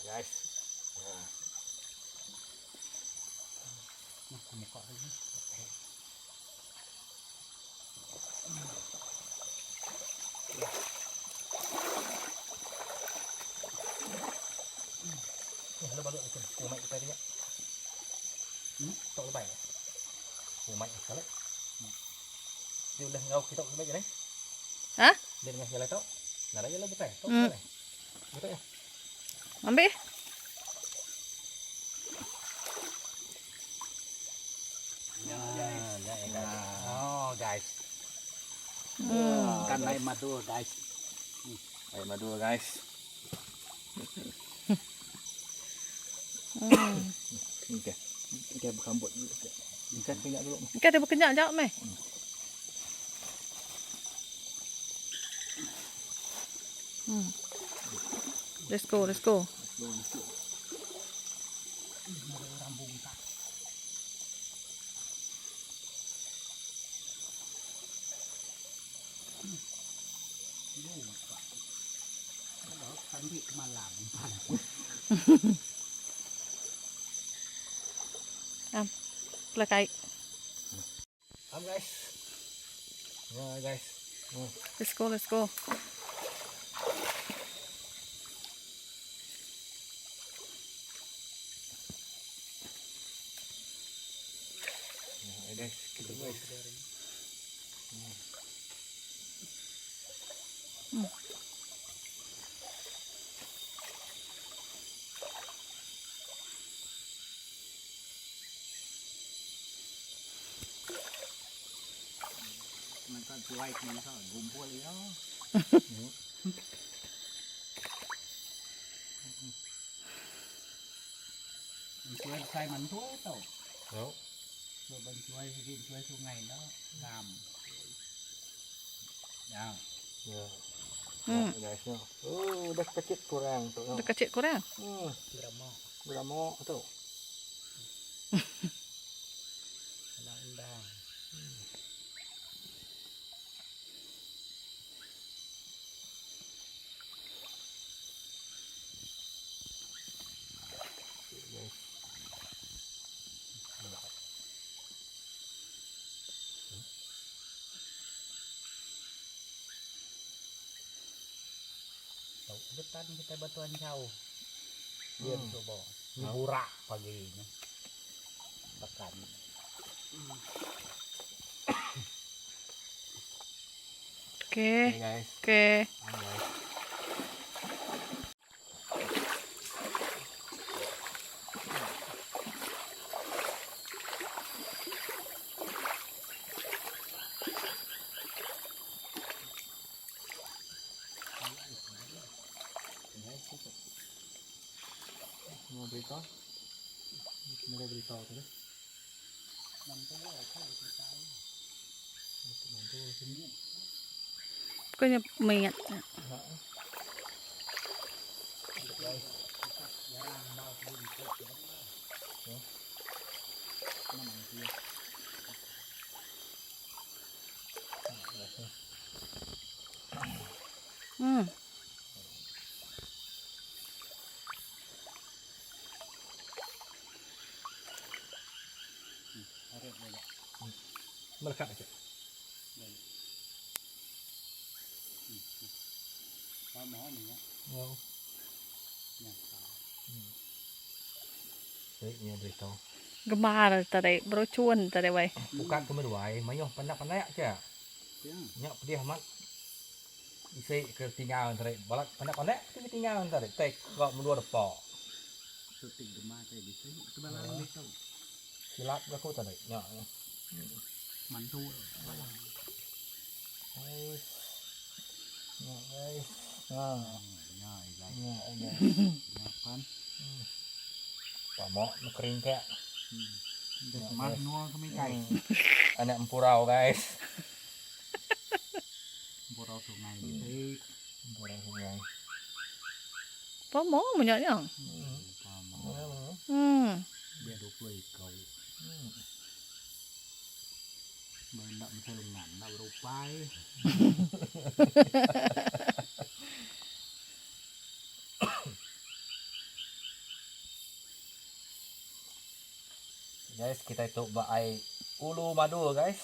guys. Ya. Nah, aku muka lagi. Ni lu balut macam kumai kita dia. Tok lebay. Kumai sekali. Dia udah ngau kita lebay je ni. Ha? Dia dengan jalan tok. Nak jalan bukan. Tok boleh. Betul ya. Ambil. Ya, ya, guys. Oh, guys. Ikan air madu guys. Air madu guys. Okey. Okey, berambut dulu. Ikan kenyang dulu. Ikan dia berkenyang jawab meh. Let's go, let's go. Lupa. Kalau sampai ke malam. Pelakai. Am guys. Ya guys. Let's go, let's go. Ya guys, kita guys. มันก็ช่วยมันก็กุมพวกเลยเนาะมันช่วยใส่มันทั่วโต Đó. ช่วยบันช่วยกินช่วยทุกไงเนาะงามยาว Ya. Ya guys. Ya. Oh, dah kecil kurang tu. Dah kecil kurang. Beramo Beramo tu. Undang-undang. Guys. Tahu betan kita batuan jauh. Dia coba. Ini burak pagi ini. Tekan. Okay. Okay guys. Okay. Am guys. Mau berita? Mau berita tu deh. Mantu aku tahu. Mantu sini. Bukannya mayat. Jarang mau beli ya. Melekat aja. Oh. Baiknya beritahu. Gemar tadi, berocuan tadi wei. Bukan ke meduai, mayuh pandai-pandai aja. Nyak pedih amat. Isi ke tinggal tadi, balak pandai-pandai ke tinggal tadi. Tek kau mendua depak. Tutik gemar tadi bisa. Kebalan itu. Silap aku tadi. Nyak. Mantu. Guys. Nyak guys. Ha. Ya, guys. Nyak guys. Ya kan. Pamok kering kek. Mah nuang kami guys. Anak empurau guys. Empurau sungai gitu. Empurau sungai. Pamok banyaknya. Pamok. Dia 20 ekor. Banyak macam lengan nak berupai. Guys, kitai tu ba ai Ulu Madu guys.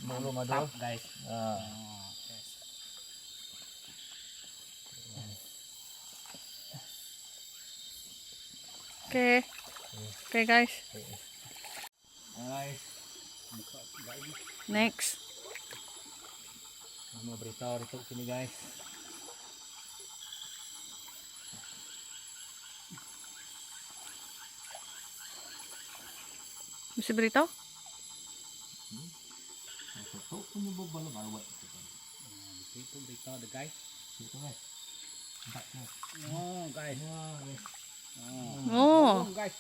Ba Ulu Madu. Mantap guys. Ha. Okay. Okay guys. Guys, Next. nama berita ditu kini guys. Bisi berita? Tu punya bebal baru buat. Bisi tu berita de guys. Itu guys. Empat guys. Oh guys. Wah guys. Oh. Oh guys.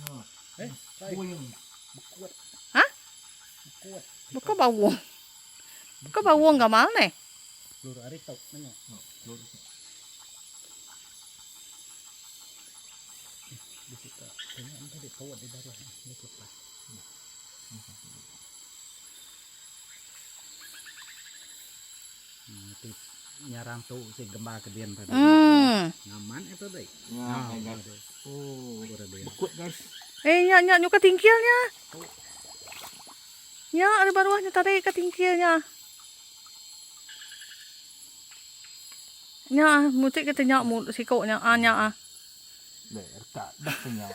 Oh. Eh, guys. Puyeng. Bekuat. Hah? Bekuat. Buka bawang. Buka bawang gamal neh. Lur ari tau nanya. Oh, lur. Bisi ka. Tengok ni tadi kawat di darah ni. Dia lepas. Ti nyarang tu si gemba ke dian tadi. Ngaman itu deh. Ya, guys. Oh, dia. Bekut guys. Eh nya nya nyuka tingkilnya. Nya ada baruahnya tarik ke tingkilnya. Nya mutik ke nya mu siko nya ah nya ah. Deh, retak dah nya.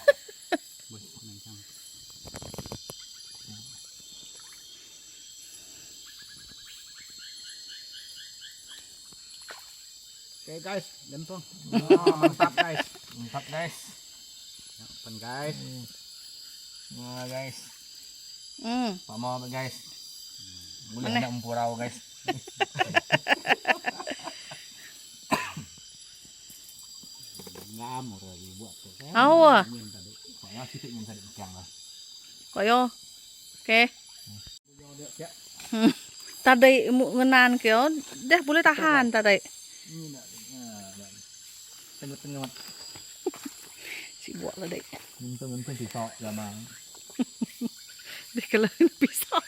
Okay guys, gantung. Oh, mantap guys. Mantap guys. Open guys. Nah guys. Pak mau apa guys? Boleh nak empurau guys. Ngam orang buat tu. Au ah. Pak ya sikit yang tadi bincang lah. Koyo. Okay. Tadi mu ngenan kyo, dah boleh tahan tadi. Ini nak ha, tengok-tengok. Si buat lah dek. Untung-untung pisau lah bang. Dia kalau pisau.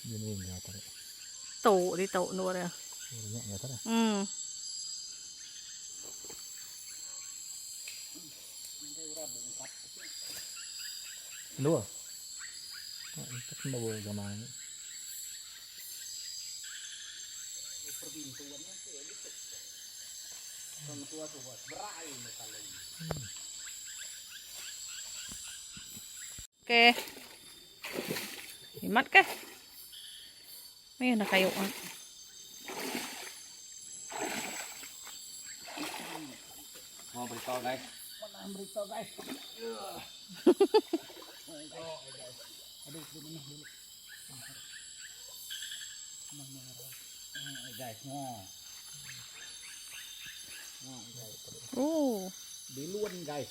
Ini ni tarik. Tu di tu nur dia. Ini ni tarik. Dua. Tak kena bawa gambar ni. Okey. Himat ke? Ni nak kayu ah. Mau beritahu guys. Mana beritahu guys? Aduh, di mana dulu? Mana guys, no. guys. Oh. Bilun guys.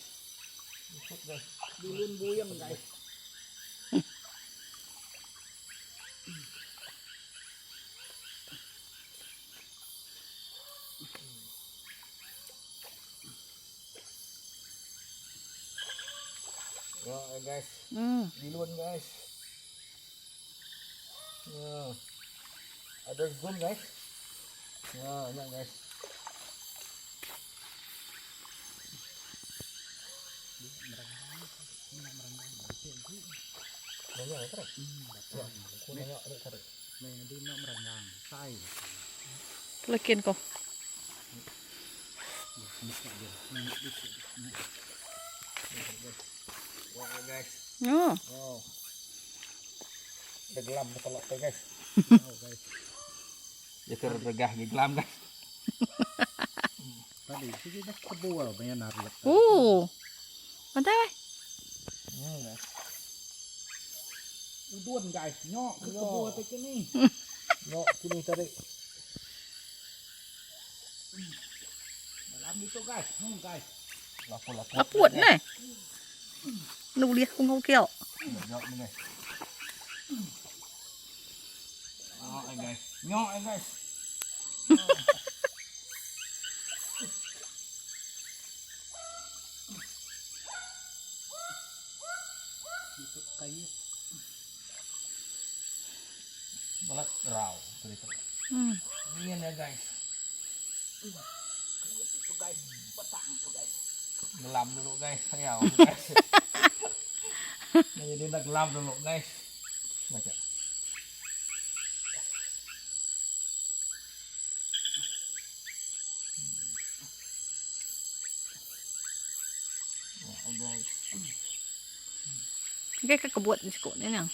Bilun buyeng guys. Ya guys. Bilun guys. Ya. Ada zoom guys. Ya, ya guys. Nanya tarik. Ya, aku nanya ada tarik. Di nak merenggang. Sai. Lekin ko. Wah guys. Oh. Oh. Dah gelam betul tak guys. Oh guys. Dia terregah di gelam guys. Tadi sini dah kebual banyak narik. Oh. Pandai weh. Guys. Udun guys, nyok ke kebual tak ni. Nyok kini tarik. Dalam itu guys, guys. Laput-laput. Laput ni. Nu lihat ku ngau kio. Nyok ni guys. Nyok ni guys. Nyok ni guys. Itu kayu. Balat rau tu itu. Ini ya guys. Itu guys, batang tu guys. Ngelam dulu guys, sayau guys. Jadi nak gelam dulu guys. Baca. Guys. Okey ke kebut ni sikut ni nang.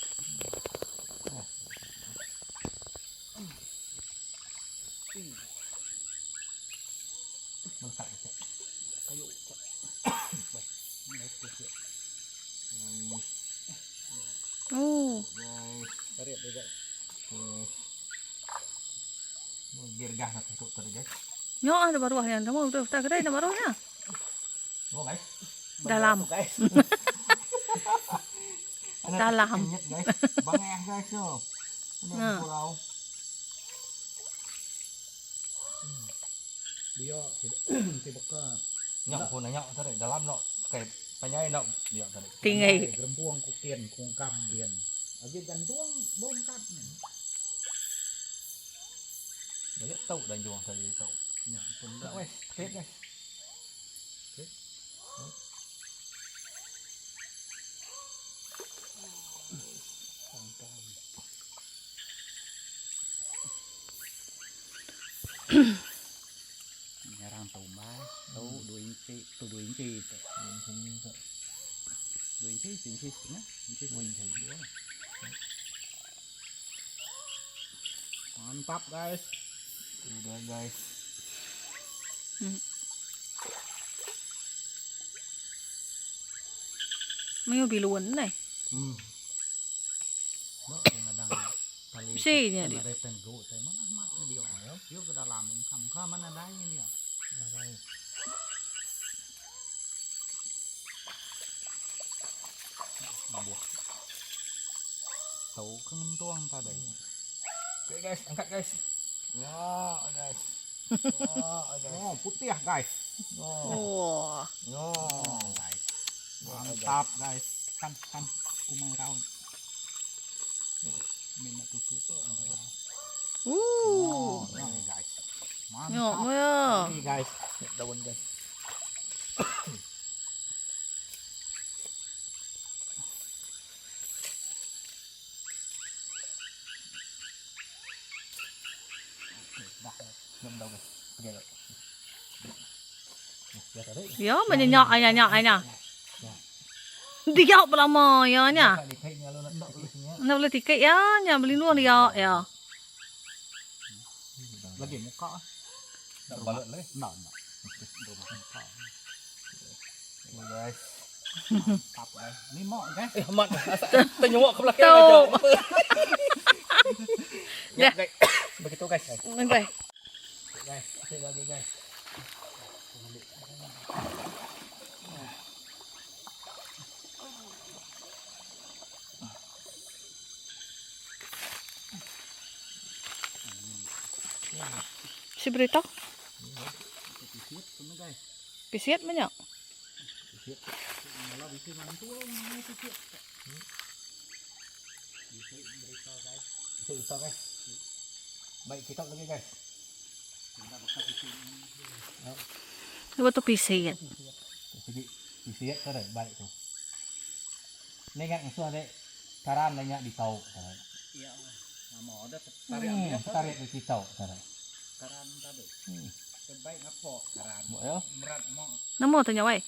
Melekat kecek. Kayu cak. Weh, ni kecek. Guys. Oh. Guys. Tarik dia guys. Okay. Biar gas nak tutup tadi guys. Nyok ada baruah yang nama udah tak kedai nama baruahnya. Oh guys. Dalam. Tu, guys. Dalam. Kenyit guys. Bangeh guys tu. Ini Ha. pulau. Dia tidak tidak Nyok pun nyok tadi dalam nok kai penyai nok dia tadi. Tinggi. Gerempuang ku kian kungkap kian. Agi gantung bongkap ni. Banyak tau dan juang tadi tau. Ya, pun Tak dah. guys, kait guys. Okey. Sangkai. Nyerang tau mai, tau 2 inci, tu 2 inci tu. 2 inci, inci setengah, inci 2 inci. dua. Mantap guys. Udah guys. Mayu biluan ni. Bak kadang tali. Besi nya dia. Ada tengu tai mana mak dia. Dia ke dalam kam ka mana dai dia. Guys. Buah. Tau kentuang tadi. Okay guys, angkat guys. Ya guys. Ya guys. Oh, putih guys. Oh. Oh. No. Oh, guys. Mantap guys. Kan kan kumai raun. Minat tusuk. Uh. Oh, ni guys. Nyok Mantap. maya. Ni guys. Daun guys. Dah. Ngam daun guys. Pergi dah. Ya tadi. Ya, menyok anya nyok anya. Dia lama ya nya. Tak dikait ni lalu nak tak boleh sini. Nak boleh tiket ya, nya beli luar dia ya. Lagi muka. Nak balut lagi. Nak nak. Rumah muka. Okay, guys. Mantap guys. Ni mak guys. Eh, amat. Ternyuak ke belakang Tau. aja. Ya, guys. Begitu guys. Okey. Guys, sikit lagi guys. Si berita. Pisiat tu ni guys. Pisiat banyak. Malah bisi mantu ni pisiat. Bisi berita guys. Sikit letak guys. Baik kita lagi guys. Tidak bekas bisi. Ini betul pisiat. Sikit isiat tu dah baik tu. Ni ingat ngasuh adik karan banyak di tau. Ya. Nama ada tarik ambil Tarik di tau. Tarik. Karan tadi. Terbaik ngapo karan. Buat ya. Merat mak. Nama tanya wai.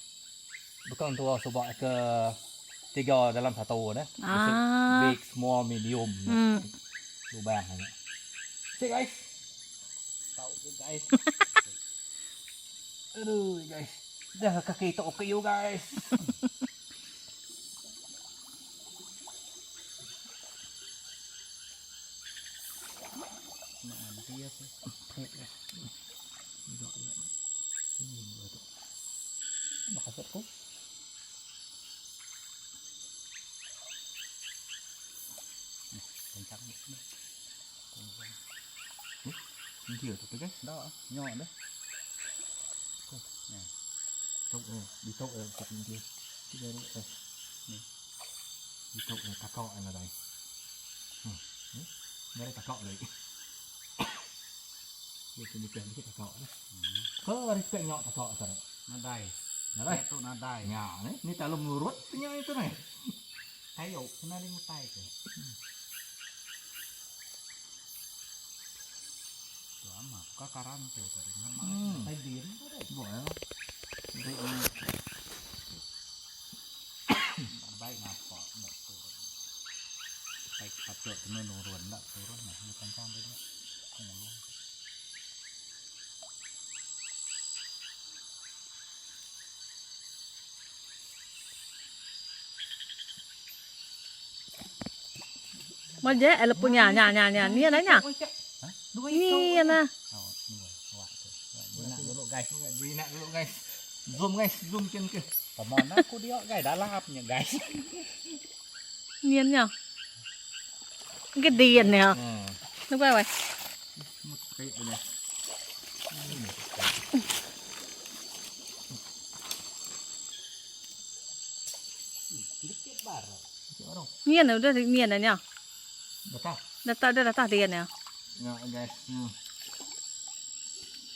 Bukan tua sebab ke tiga dalam satu dah. Ah. Big, small, medium. Lubang aja. Sikit guys. Tahu ke guys. Aduh guys. Dah kaki tak okey you guys. Nak nanti ya sih. Makasih aku. Kencang ni. Ini tu guys. Dah, nyok dah. Tok eh, di tok eh kat ini. Tiga ni eh. Ni. Di tok eh kakak ana dai. Ni ada kakak lagi. Dia kena bukan mesti kakak ni. Kau respect nyok kakak tak? Nadai. Nadai. Tu nadai. Nya ni, ni terlalu menurut nya itu ni. Kayu kena di mutai ke. Tu ama buka karan tu tadi nama. Tai din tu deh. Boleh. Baik ngapa enda turun. Baik patut kena nurun enda turun lah ni kancang tu dia. Ngulung. Majek lepu nya nya nya nya ni nya. Ni na. Oh, ni awak tu. Nak dulu guys. Nak dulu guys. Zoom guys, zoom kin ke. Pemon aku dia guys dalam nya guys. Nian nya. Cái điền nè. Nó quay quay. Nian udah nian nya. Datang. Datang dah datang điền nè. Ya guys.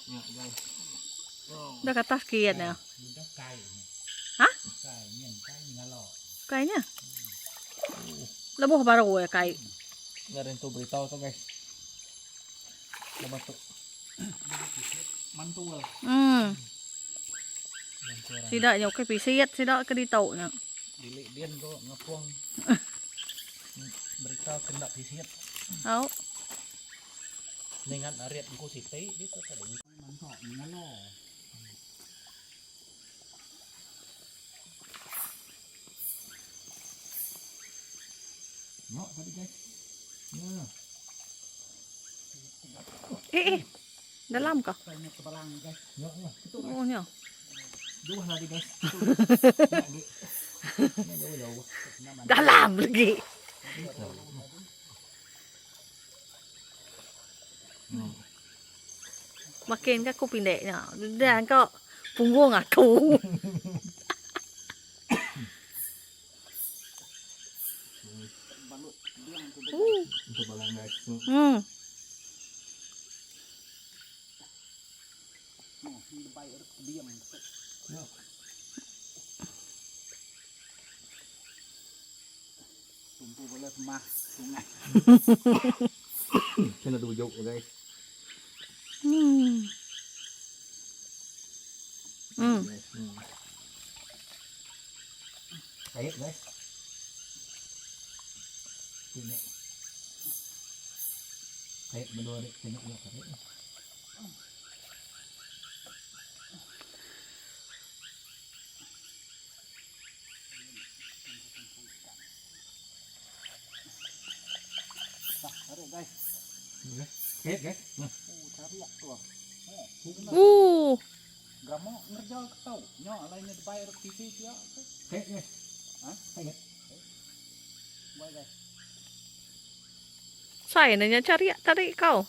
Ya guys. Dah kata sekian nè. Udah kai. Hah? Kai nian kai ngalok. Kayaknya. Lebuh baru ya kai. Ngarin tu beritahu tu guys. Lepas tu. Mantul. Sidak nya ke pisiat sidak ke ditau nya. Bilik dian ko ngepung. Berita kendak pisiat. Au. Ningat ariat ku siti di tu tadi. Mantok ngalo. Nyok tadi guys. Ya. Eh eh. Dalam kah? Banyak kebelang guys. Nyok nyok. Itu Oh nya. Dua lagi guys. Jauh jauh. Dalam lagi. Makin kan aku pendeknya. Dan kau punggung aku. Untuk balang guys. Ya. Tumpu bola semah sungai. Kena duduk guys. Kait guys. Ini. Kait berdua dek tengok dia kait. Tarik guys. Kait guys. Oh, cari tu. Oh, Gamo ngerja ke tau. Nyok lainnya dibayar TV dia. Kait guys. Hah? Kait. Bye guys. Saya nanya cari tarik kau.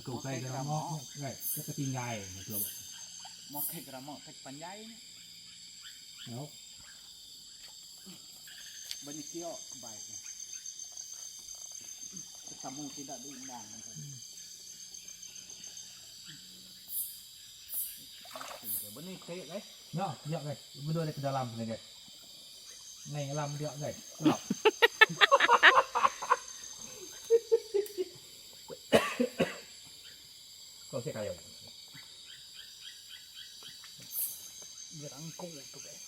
Kau kai gamo guys. Kita tinggal betul. Mau ke gramo tek panjai ni. No. Banyak kiok kebaiknya. Tetamu tidak diundang. Benih kayak guys. Ya, ya guys. Berdua ada ke dalam ni guys. Ngai alam dia guys. Gelap. Kau siap kayu. Jerangkung tu guys.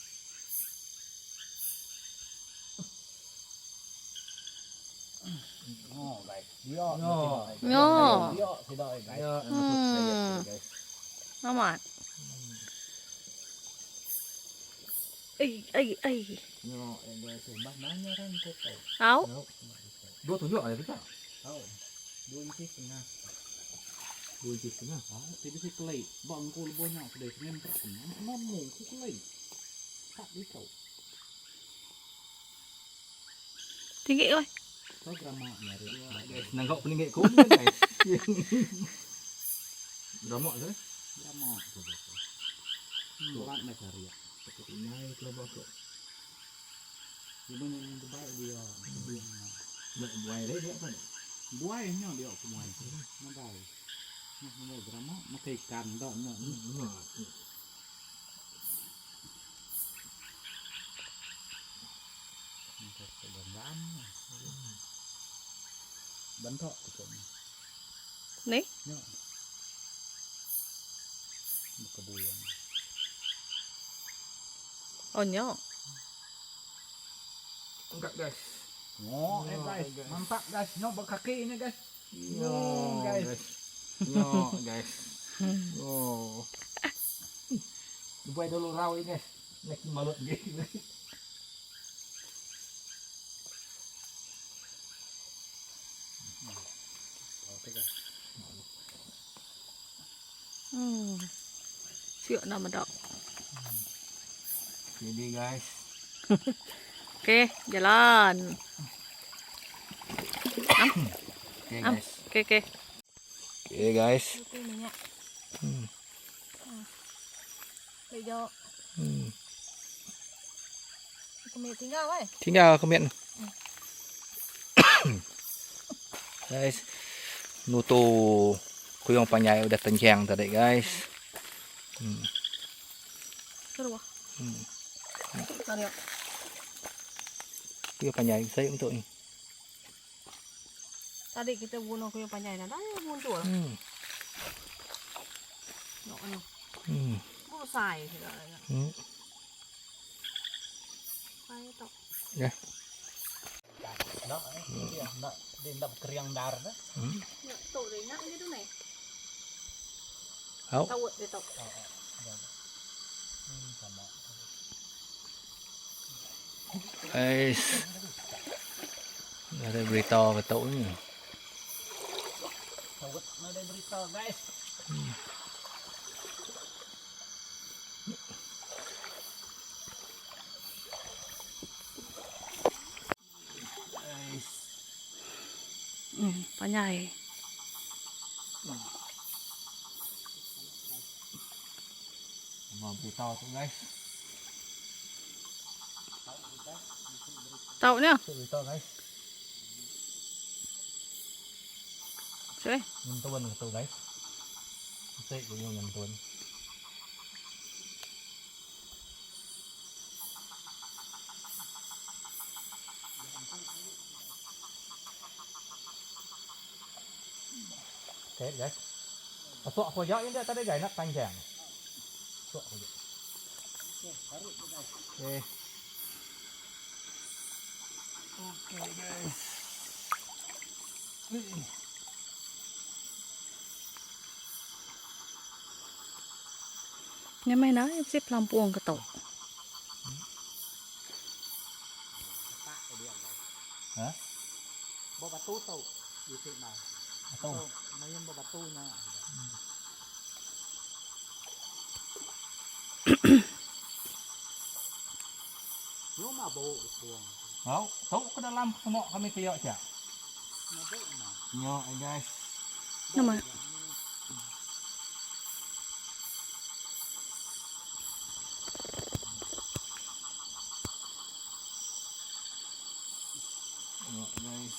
Oh guys. Dia. Oh. Oh. Dia tidak guys. Ya, guys. Amat. Ai ai ai. Ya, guys. Mana rangkut tau. Au. Dua tunjuk ada tidak? Tahu. 2 inci setengah. 2 inci setengah. Ah, tidak sih kelai. Bangku lebih banyak kedai semen terus. Ngomong ku kelai. Tak di kau. Tinggi oi. Kau gramaknya Guys, nanggok peninggi ku guys. Gramak tu. Gramak tu betul. Berat nak cari ya. Naik kelabak tu. Dia banyak yang terbaik dia. Nak buai dia dia apa ni? Buainya dia aku buai. Nadai. Nah, nadai gramak makai ikan dak nak. Bentok tu. Ni? Nya. Buka buyang. Oh nya. Angkat guys. Oh, eh guys, mantap guys. Nyok berkaki ni guys. Nyok guys. Nyok guys. Oh. Dubai dulu raw ini guys. Nak malut gini. Siok nak medak. Jadi guys. Okey, jalan. Okay guys. Okey, okey. Okay guys. Minyak. Bây Kami tinggal weh. Tinggal komen. Guys, nutu kuyong panjai udah tencang tadi guys. Seru ah. Tarik. Kuyong panjai saya untuk ni. Tadi kita bunuh kuyong panjai dah. Dah muncul. Nok anu. Bunuh sai kita. Sai tok. Ya. Nak eh, dia nak dia nak keriang dar dah. Nak tok dia nak je tu ni. Hau. Tawut dia tok. Sama. Guys. Ada berita betul ni. Tawut ada berita guys. Guys. Panjai. Mau berita tu guys. Tahu ni. Berita guys. Sini. Nyentuhan betul guys. Saya punya nyentuhan. Okay guys. Masuk aku ajak ni dia tadi guys nak panjang. Masuk aku ajak. Okay. Okay guys. Ni main dah si pelampuang ke tok. Hah? Bawa batu tau. Bisik mah. Atau Main bawa batu nya. Yo mah bau buang. Kau, tahu ke dalam semua kami kiok cak. Nyok guys. Nama. Nyok guys.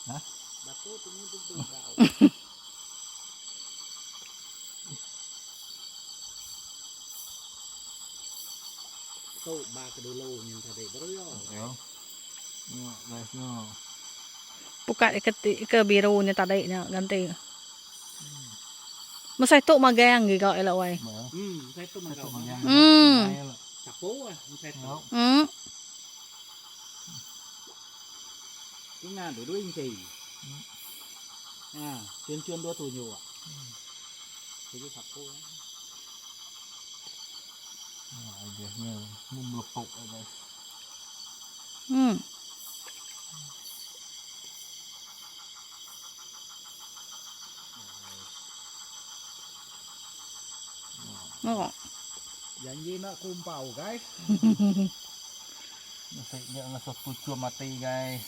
Hah? Batu tu ni duduk bau. Tu ba ke dulu ni tadi baru yo. Yo. Nyok guys nyok. Buka ke ke biru ni tadi ni ganti. Masa tu magang juga elok wai. Saya tu Satu mangkau. magang. Sapo ah, saya tu. Cái ngàn đối đuôi anh chị. À, chuyên chuyên đua tù nhiều ạ. Thì cái sapo á. Nah, guysnya ni melepuk guys. Oh. Janji nak kumpau guys. Mesti dia ngasuh tujuh mati guys.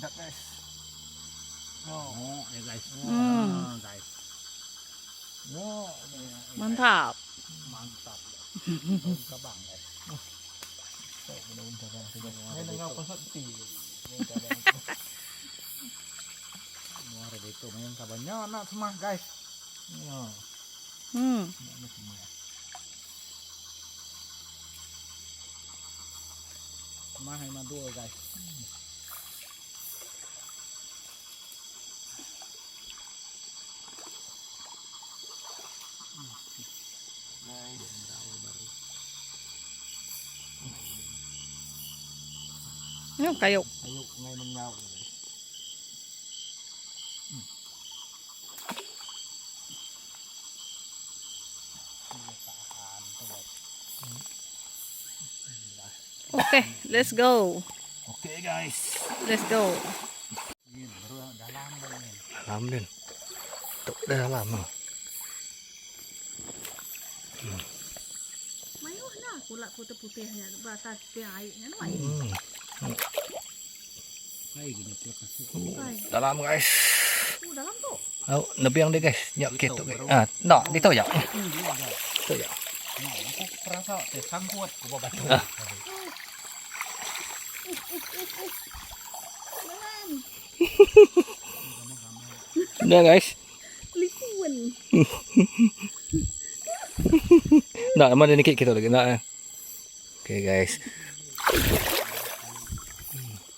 Mantap guys. Oh, ya guys. Guys. Oh, Mantap. Mantap. Daun kabang guys. Ini ngau pasat ti. Muara itu main kabannya nak semah guys. Ya. Semah yang dua guys. Nyo kayo. Ayo ngai mengau guys. Okay, let's go. Okay guys. Let's go. Ini baru dalam ini. Dalam din. Tuk dah dalam. Mayuh lah kulak putih-putihnya batas airnya noi. Kayak gini lepas. Dalam guys. Oh, dalam tu. Oh, nebiang dia guys. Nyak ketuk guys. Ah, nak dito ya. Tu ya. Nah, aku perasa teh sangkut ku bawa batu. Ah. Dah guys. Likun. Nak mana ni kita lagi nak. eh. Okay guys.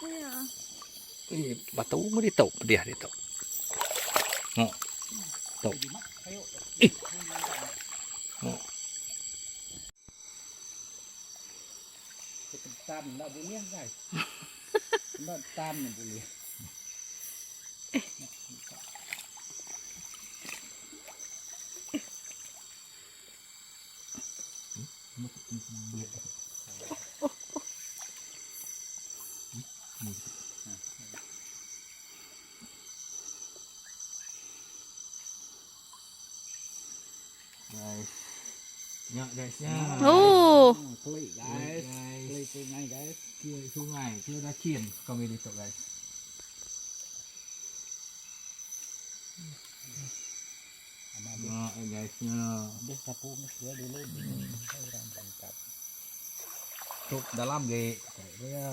Ya. Eh, batu mu dia tahu dia dia tahu. Oh. Tahu. Eh. Oh. Ketan enggak boleh guys. Enggak tan boleh. Guys. Nyak guys ya. Oh. Klik guys. Klik sungai guys. Kia sungai, kia dacin kami di tu guys. Nyak guys nya. Habis sapu dia dulu. Orang berangkat. Tu dalam ge. Tarik dia.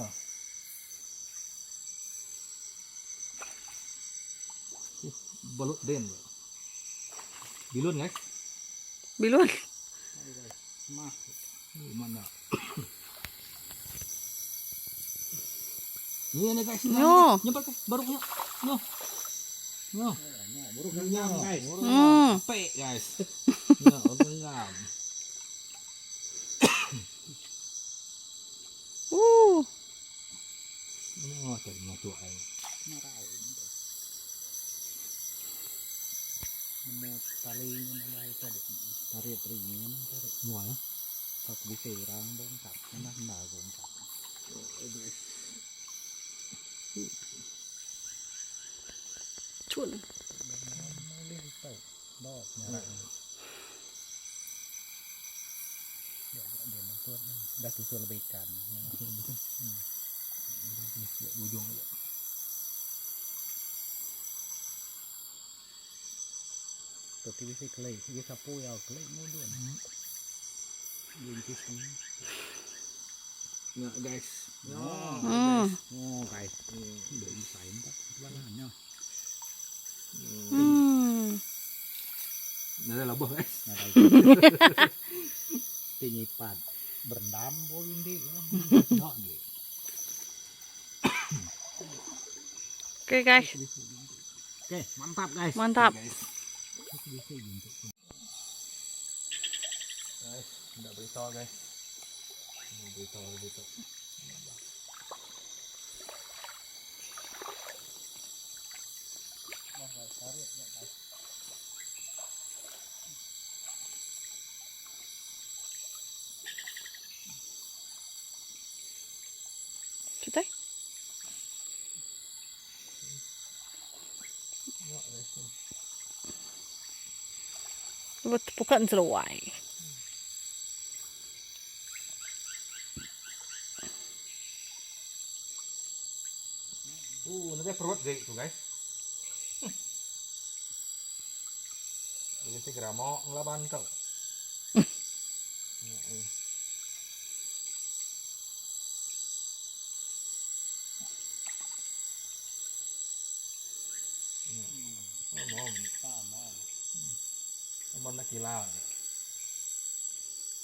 Balut den. Bilun guys. Bilun. Semah. Mana? Ni ni guys. Yo. Nyampe guys, baru punya. Yo. Yo. Baru genggam guys. Pe guys. Yo, genggam. Oh, tadi mau tua ini. Marau. Nemu talinya mulai tadi. Tarik ringin tarik. Mua ya. Tak bisa orang bongkar. Mana hendak bongkar. Chun. Boleh tahu. Dok. Dia dia nusut dah tusuk lebih ikan. Betul. Ujung aja. Tu bisa kelai, dia sapu ya kelai mudah. Lincis ni. Nah, guys. No. Oh guys, udah desain tak balanya. Nah, lah boh guys. Nah, tinggi pad berendam boleh ini. Nak ge. Okay guys, Oke, mantap guys. mantap. Guys. Guys, enggak beritahu guys. Ini beritahu beritahu. Cutai. Bukan seluai. perut gik tu guys. Jadi si geramok ngelaban kau. Aman nak kila.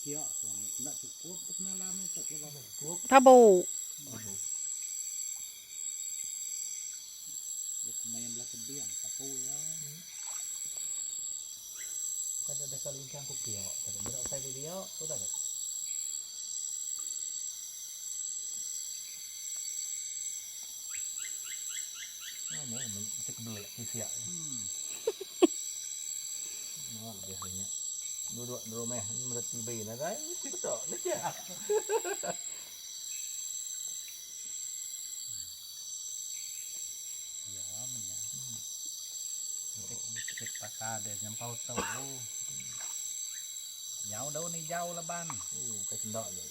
Kia tu enda cukup tu malam itu Cukup. Tabu. Dia main belah tebing sapu ya. Kan ada kali ingkang ku kia. Tak ada utai dia, tu tak ada. Ah, mau mesti kebelik kisiak. Mau biasanya. Duduk di rumah mereti bayi nak kan? Betul, ni dia. Ya, menya. Tik pasar dia nyampau tau. Jauh daun ni jauh laban. Oh, kai kendak je.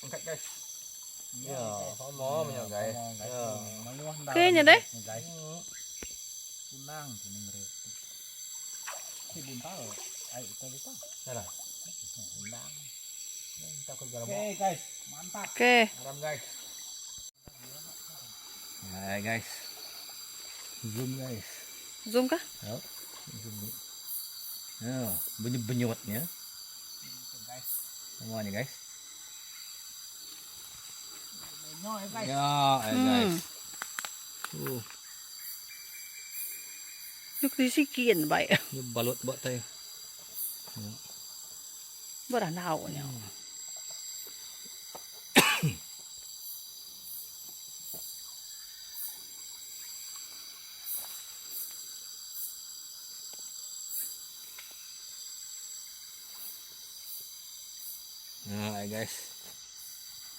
Angkat guys. Ya, sama punya guys. Ya. Oke, nya deh. Guys. Tunang tu ni mereka. Si buntau. Ai itu itu. Dah lah. Undang. Tak kau garam. Oke guys, mantap. Okey. Garam guys. Hai guys. Zoom guys. Zoom kah? Ya. Zoom ni. Ya, bunyi-benyutnya. Guys. Semuanya guys. Banyak ya guys. Ya, eh, guys. Yuk disikin baik. Ni balut buat tay. Beranau nya. Nah, guys.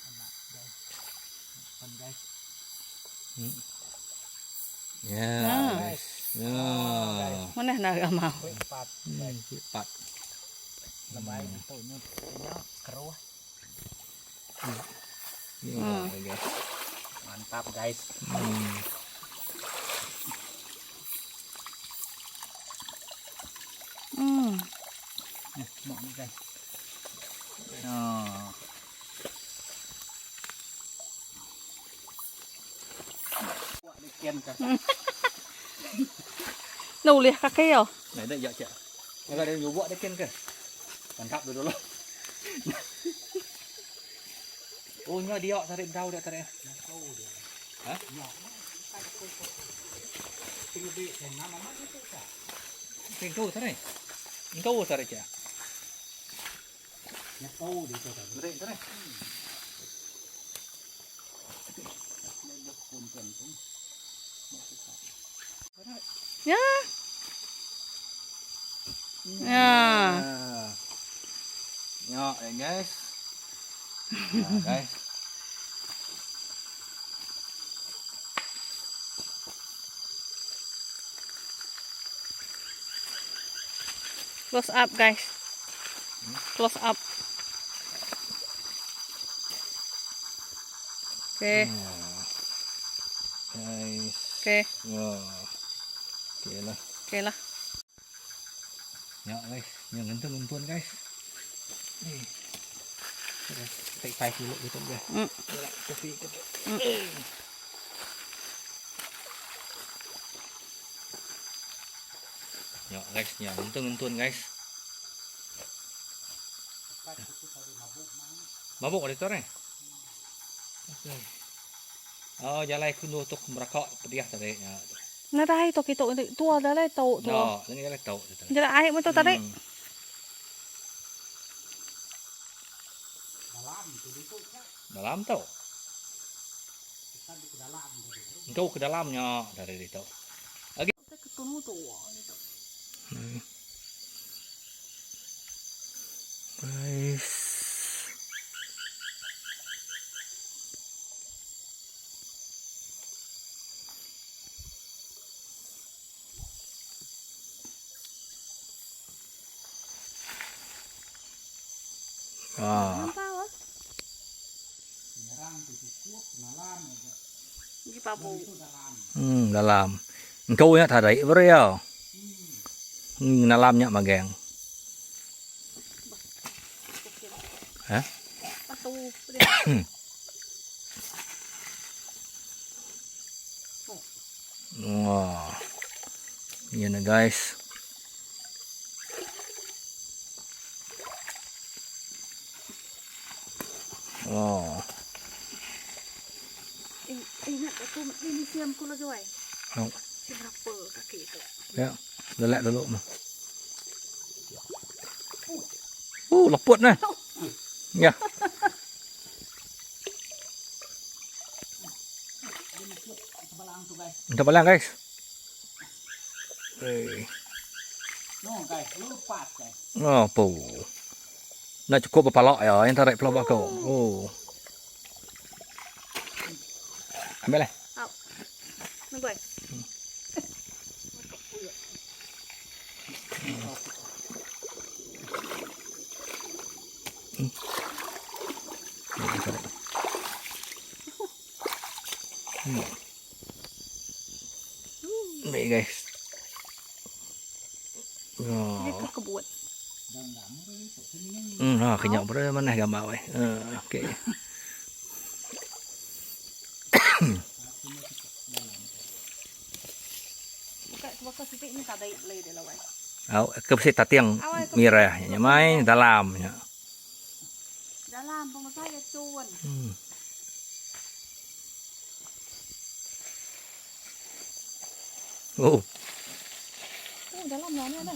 Anak guys. Makan guys. Ya, guys. Ya. Mana nak mau? Empat. Cepat. Lebay itu nya keruh. Ya, guys. Mantap guys. Nih, mau nih guys. Nah. Wah, bikin kan. Nau lihat kaki yo. Nah, dah ya, cak. Kalau ada buat dekin ke? Tangkap dulu lah. Oh, nya dia tarik dau dia tarik. Hah? Tingkau tarik. Engkau tarik cak. Nya kau di tu tadi. Tarik, tarik. Ya. Ya. Ya, ya guys. Ya, guys. Close up guys. Close up. Okey. Ya. Guys. Okey. Ya. Okey lah. Okey lah. Ya guys, yang ngentung-ngentung guys. Ni. Take 5 kilo gitu guys. Kopi gitu. Ya guys, yang ngentung-ngentung guys. Mabuk ada tu ni. Okey. Oh, jalan kuno tu merakak pediah tadi. Ya. Nadai to kita tua dah lah tau tua. No, ni jalan tau. Jalan air pun tu tarik. Dalam tu itu kak. Dalam tau. Kita di ke dalam tu. Engkau ke dalamnya dari itu. Okey. Ketemu tu. Guys. Ah. Hmm, dalam. Engkau nya tarik beri ya. Dalam nya magang. Ha? Wah. Yan na guys. Oh. Ingat aku ini siam ku lagi wai. Oh. Si berapa kaki tu? Ya, lelak dulu mah. Oh, leput nah. Ya. Minta balang guys. Hey. No guys, lupa guys. Oh, po. Nak cukup berapa lok ya yang tarik pelabak kau. Oh. Ambil lah. Au. Nunggu. Ni guys. Oh. Ini ke kebuat. Ha, kenyap ber mana gambar weh. Okey. Buka sebab sitik ni tak ada lay dia lah wai. Au, ke besi tatiang mirah nya mai dalam nya. Dalam pemasai ya cuan. Oh. Oh, dalam lah ni ada.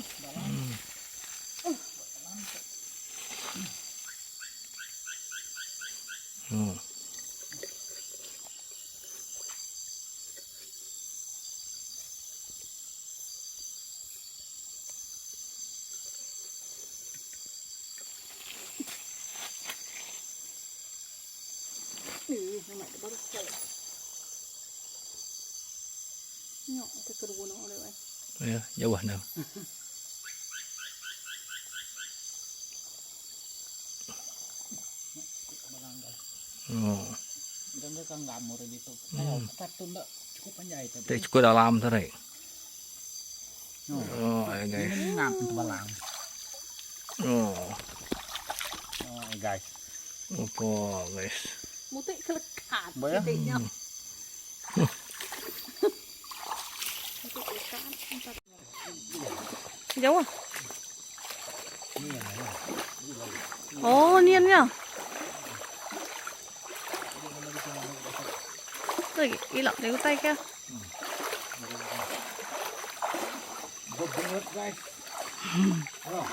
Ni, nampak tu baru sekali. Nyok, kita kedua nak oleh wai. Ya, jauh dah. Oh. Dan dia kan gamur gitu. Kalau tu ndak cukup panjai tapi. Tak cukup dalam tarik. No. Oh, ayo guys. Ini ngap untuk balang. Oh. Oh, guys. Apa guys? Mutik kelekat. Boleh? Sitiknya. Mutik kelekat. Jauh. Oh, ni ni. Lagi, ilak dia utai ke? Bebengut guys. Oh.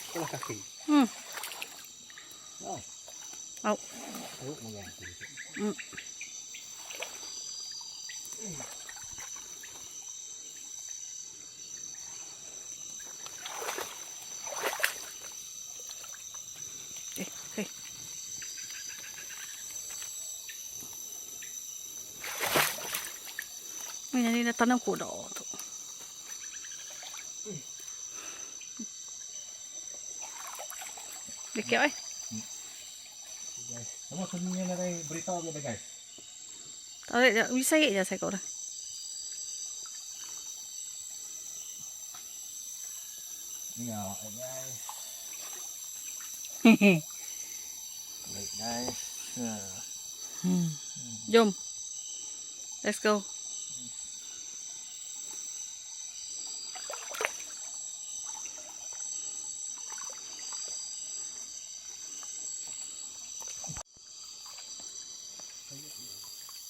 Itulah kaki. Oh. Oh. Teruk mengganti. Eh, eh. Ni ni tanam kuda tu. Dia kiap eh. Guys, nama sunyinya dari beritahu kita guys. Tarik je, bisa je saya kau dah. Ni ya, guys. Baik guys. Jom. Let's go.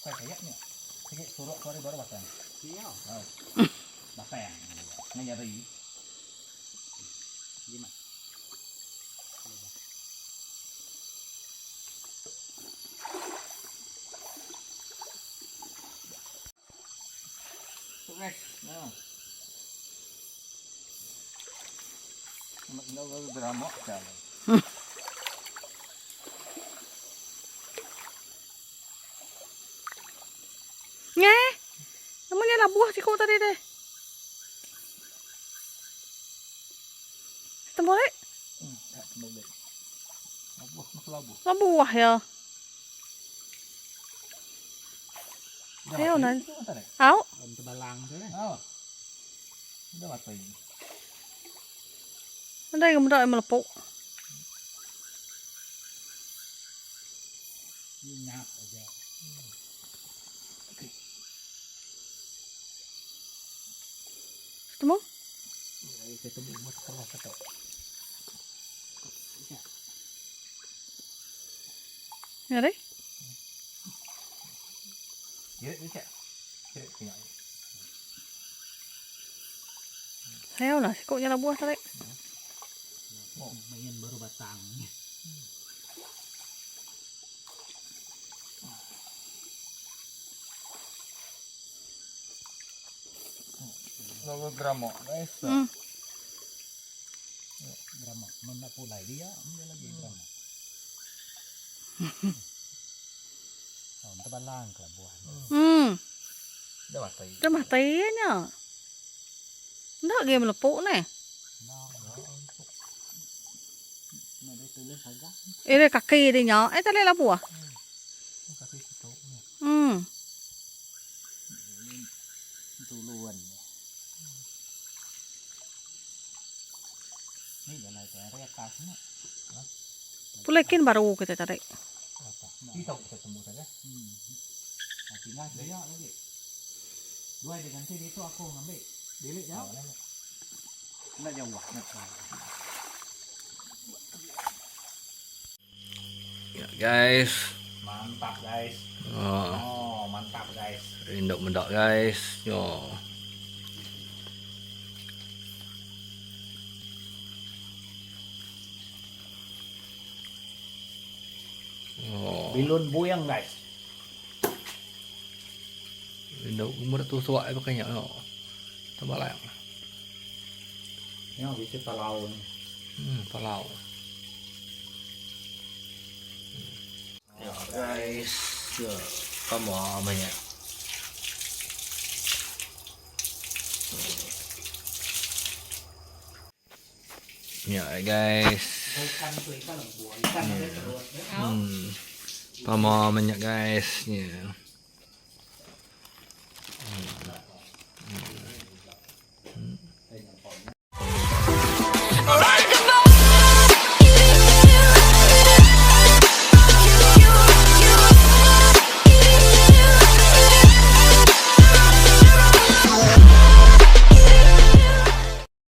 Kayak kayaknya. Sige, surok ko rin baru batang. Iya. Oh. Batang. Ngayari. Gimana? guys. Nah. Drama jalan. Nge. Nama nya labuh siku tadi deh. Temu lek. Tak temu lek. Labuh mah labuh. Labuh ya. Ayo nan. Au. Tebalang tu eh. Oh. Udah mati. Ndai ke meda melepuk. Nyap aja. Temu? Kita temu kelas atau. Ya deh. Kira ni cak. Kira punya. Saya lah sikut nya labuh tarik. Oh, main baru batang. Lalu drama guys. Drama. Mana pulai dia, dia lagi drama. Oh, tebalang ke buah. Dah mati. Dah mati nya. Ndak ge melepuk neh. Eh dia kaki dia nya. Eh tak boleh labuh. Kaki situ. Tuluan. Ni jalan ke atas ni. Pulai kin baru kita tarik. Kita kita temu saja. Tinggal dia lagi. Dua dengan ganti itu aku ngambil. Bilik jauh. Nak jauh nak. Ya guys. Mantap guys. Oh, Oh, mantap guys. induk mendak guys. Yo. Oh. Bilun buyang guys. Induk umur tu suak apa kaya yo. Tambah lah. Ya, bisa palau ni. Palau. Ya guys. Ya, kamu banyak. Ya guys. Ikan tu ikan lembu, ikan ada terus. Pama banyak guys. Ya.